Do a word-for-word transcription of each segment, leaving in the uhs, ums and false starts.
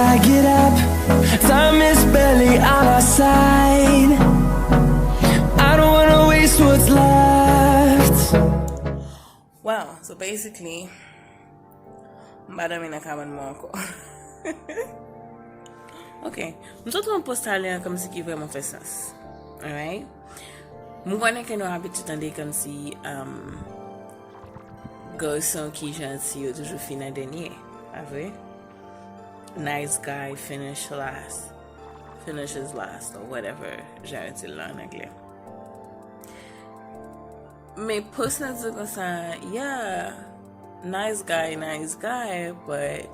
I get up, time is barely on our side. I don't wanna waste what's left. Wow, so basically, m pa dòmi nan kabann mwen ankò. Ok, m sot wè yon post talè an kòmsi ki vrèman fè sans. Alright? M konnen ke nou abitye tande kòmsi um, gason ki janti yo toujou fin an dènye, pa vre? Nice guy finish last, finishes last, or whatever jan yo di l la an anglè. Men post la di konsa, yeah, nice guy, nice guy, but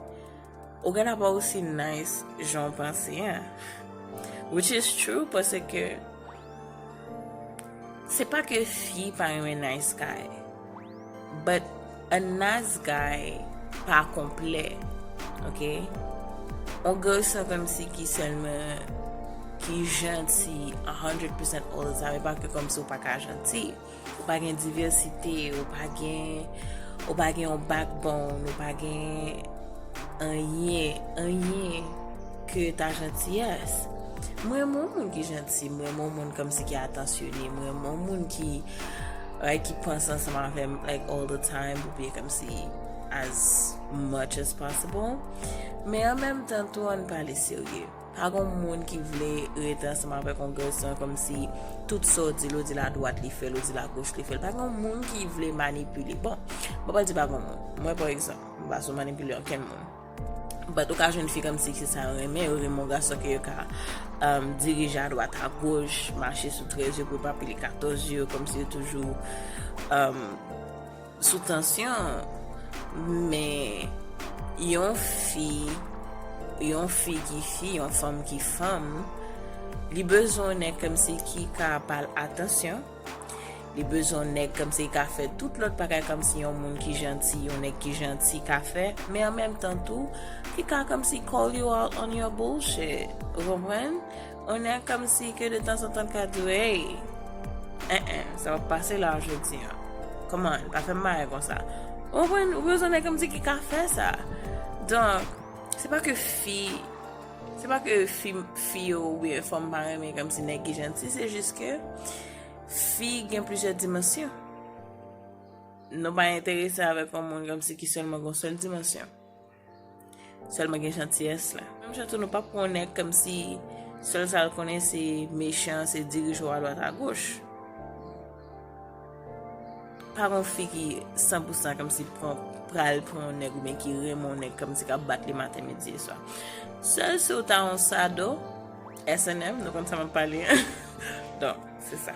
ou gen pa osi nice jan w panse an. Which is true, paske se pa ke fi pa renmen nice guy, but a nice guy pa konplè, ok? On gason kòmsi ki sèlman ki janti one hundred percent all the time, e pa ke kòmsi ou pa ka janti. Ou pa gen divèsite, ou pa gen, ou pa gen yon backbone, ou pa gen anyen, anyen ke ta jantiyès. Mwen renmen yon moun ki janti, mwen renmen yon moun kòmsi ki atansyone, mwen renmen yon moun ki, right, ki panse ansanm avè m, like, all the time, oubyen kòmsi as much as possible. Men an menm tan tou, ann pale serye. Pa gen moun ki vle rete ansanm avèk yon gason kòmsi tout sa w di l, ou di l adwat li fè l, ou di l agoch li fè l. Pa gen moun ki vle manipile. Bon, mwen pa di pa gen moun. Mwen, pa egzanp, m pa sou manipile okenn moun. But ou ka jwenn fi kòmsi se sa yo renmen, yo renmen yon gason ke yo ka um, dirije adwat agoch, mache sou trèz yo pou yo pa pile katòz yo, kòmsi yo toujou um, sou tansyon. Men yon fi, yon fi ki fi, yon fanm ki fanm, li bezwen yon nèg kòmsi ki ka ba l atansyon. Li bezwen yon nèg kòmsi ki ka fè tout lòt bagay kòmsi yon moun ki janti, yon nèg ki janti ka fè. Men an menm tan tou, ki ka kòmsi call you out on your bullshit. Ou konprann? On nèg kòmsi ke de tanzantan l ka di w, hey, en en, sa p ap pase la jodi an. Kòman, pa fè m bagay konsa. Ou konprann? Ou bezwen nèg kòmsi ki ka fè sa. Donk, se pa ke fi, se pa ke fi, fi yo oubyen fanm pa renmen kòmsi nèg ki janti, se jis ke fi gen plizyè dimansyon. Nou pa enterese avèk yon moun kòmsi ki sèlman gen yon sèl dimansyon. Sèlman gen jantiyès la. Menm jan tou nou p ap pran yon nèg kòmsi sèl sa l konnen se mechan, se dirije w adwat agoch. Pa gen yon fi ki san pou san kòmsi pran, pral pran yon nèg oubyen ki renmen yon nèg kòmsi k ap bat li maten, midi e swa. Sèl si w ta yon sado, S N M, nou konn sa m ap pale. Donk, se sa.